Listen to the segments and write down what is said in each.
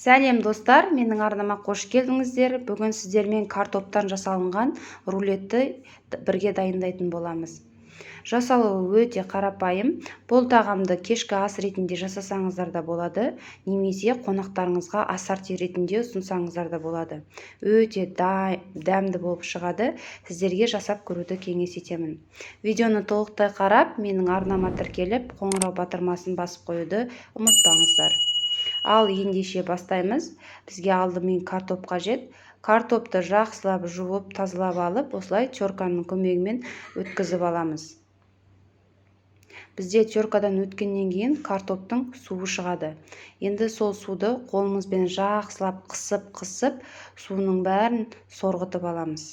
Сәлем достар, менің арнама қош келдіңіздер. Бүгін сіздермен картоптан жасалынған рулетті бірге дайындайтын боламыз. Жасалуы өте қарапайым. Бұл тағамды кешкі ас ретінде жасасаңыздар да болады, немесе қонақтарыңызға ассорти ретінде ұсынсаңыздар да болады. Өте дәмді болып шығады. Сіздерге жасап көруді кеңес етемін. Видеоны толықтай қарап, менің арнама тіркеліп, қоңырау батырмасын басып қоюды ұмытпаңыздар. Ал ендеше бастаймыз. Бізге алдымен картоп қажет. Картопты жақсылап жуып, тазалап алып, осылай терканың көмегімен өткізіп аламыз. Бізде теркадан өткеннен кейін картоптың суы шығады. Енді сол суды қолымызбен жақсылап қысып-қысып, суының бәрін сорғытып аламыз.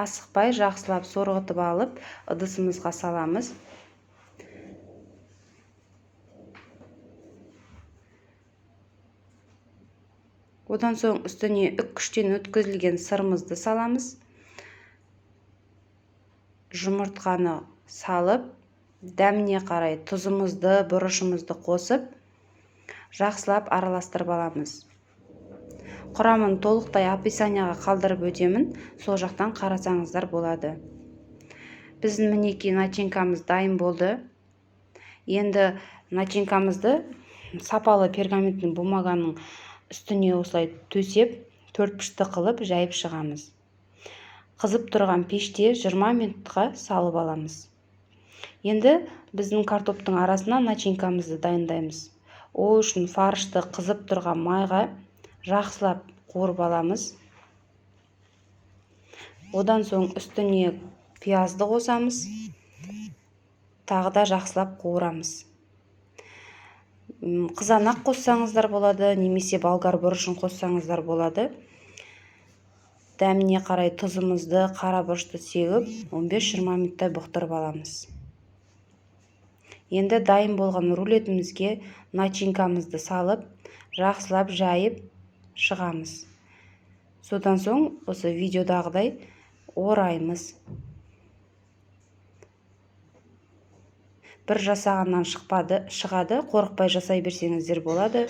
Асықпай жақсылап сорғытып алып, ыдысымызға саламыз. Одан соң үстіне үккіштен өткізілген сырымызды саламыз. Жұмыртқаны салып, дәміне қарай тұзымызды, бұрышымызды қосып, жақсылап араластырып аламыз. Құрамын толықтай описанияға қалдырып өтемін, сол жақтан қарасаңыздар болады. Біздің мінекей начинкамыз дайын болды. Енді начинкамызды сапалы пергаментный бумаганың үстіне осылай төсеп, төртбұрышты қылып жайып шығамыз. Қызып тұрған пеште 20 минутқа салып аламыз. Енді біздің картоптың арасына начинкамызды дайындаймыз. Ол үшін фаршты қызып тұрған майға жақсылап қуырып аламыз. Одан соң үстіне пиязды қосамыз. Тағы да жақсылап қуырамыз. Қызанақ қоссаңыздар болады, немесе болгар бұрышын қоссаңыздар болады. Дәміне қарай тұзымызды, қара бұрышты сеуіп, 15-20 минуттай бұқтырып аламыз. Енді дайын болған рулетімізге начинкамызды салып, жақсылап жайып шығамыз. Содан соң осы видеодағыдай ораймыз. Бір жасағаннан шығады, қорықпай жасай берсеңіздер болады.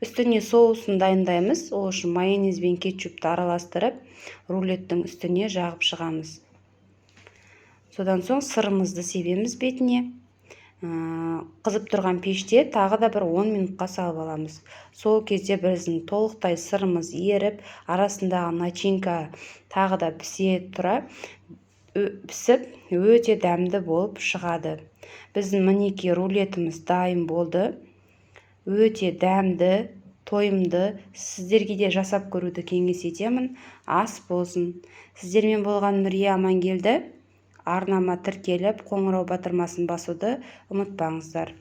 Үстіне соусын дайындаймыз. Ол үшін майонез бен кетчупты араластырып, рулеттің үстіне жағып шығамыз. Содан соң сырымызды себеміз бетіне. Қызып тұрған пеште тағы да бір 10 минутқа салып аламыз. Сол кезде біздің толықтай сырымыз еріп, арасындағы начинка тағы да пісе тұра, пісіп, өте дәмді болып шығады. Біздің мінекей рулетіміз дайын болды. Өте дәмді, тойымды. Сіздерге де жасап көруді кеңес етемін. Ас болсын. Сіздермен болған Нүрия Амангелді. Арнама тіркеліп, қоңырау батырмасын басуды ұмытпаңыздар.